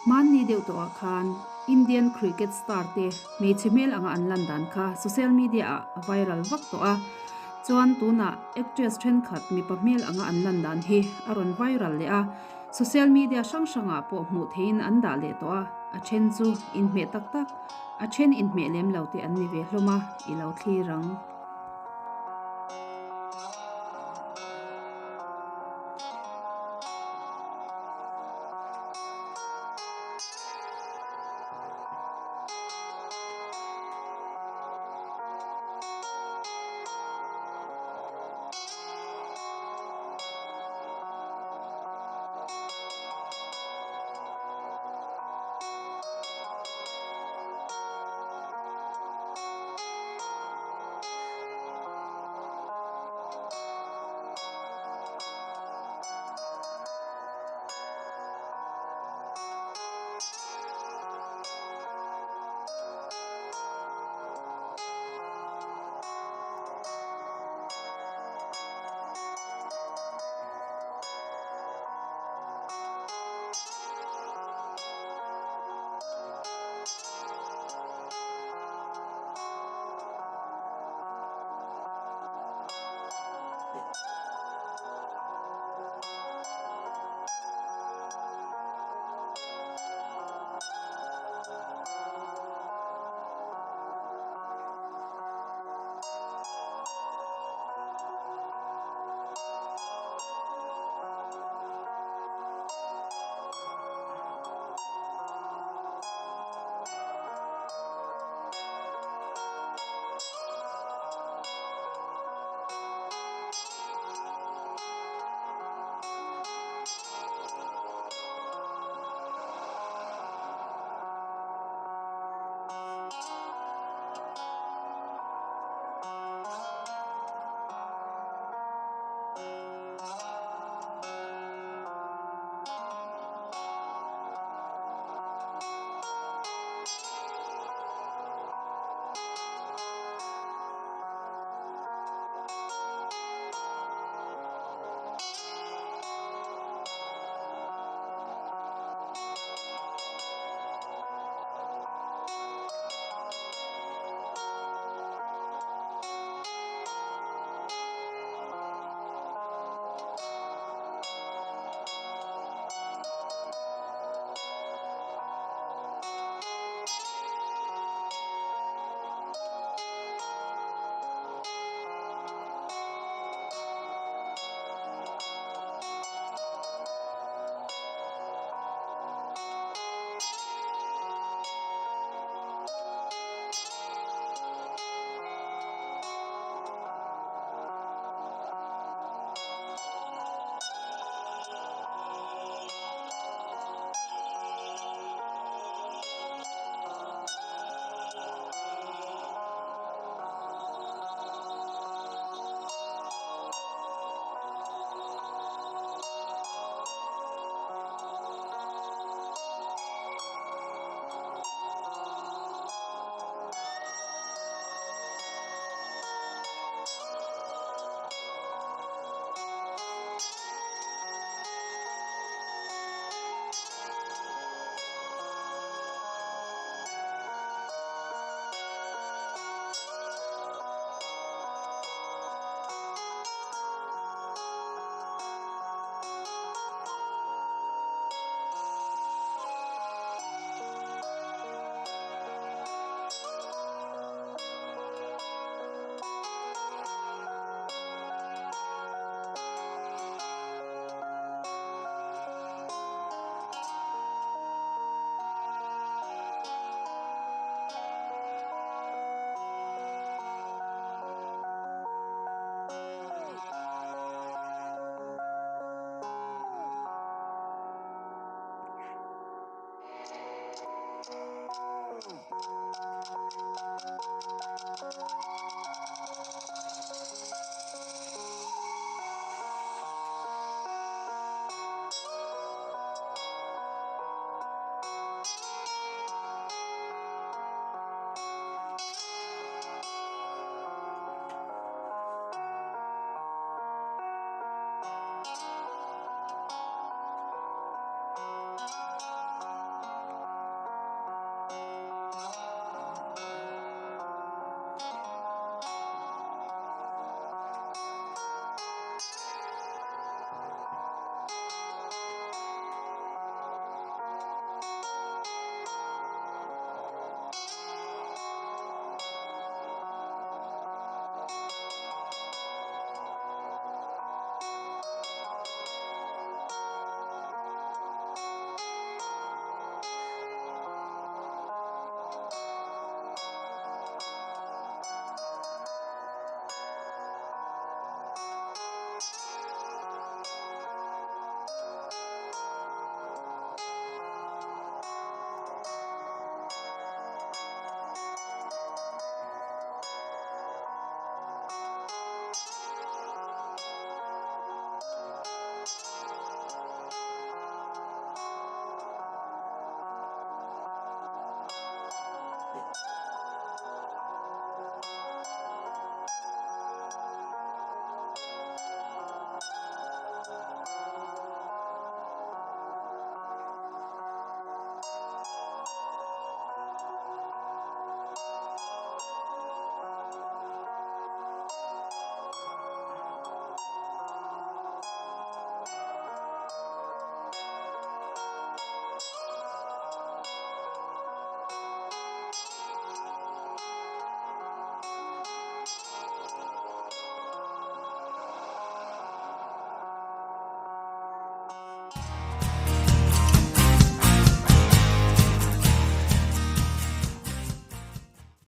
Hmanni deuh tawhah khan Indian cricket star te hmeichhe hmel anga an lan dan kha social media ah a viral vak tawh a, chuan tunah actress thenkhat mipa hmel anga an lan dan hi a rawn viral leh a, social media hrang hrangah pawh hmuh theihin an dah leh tawh a, a then chu inhmeh tak tak, a then inhmeh lem lo te an ni ve hlawm a, i lo thlir ang.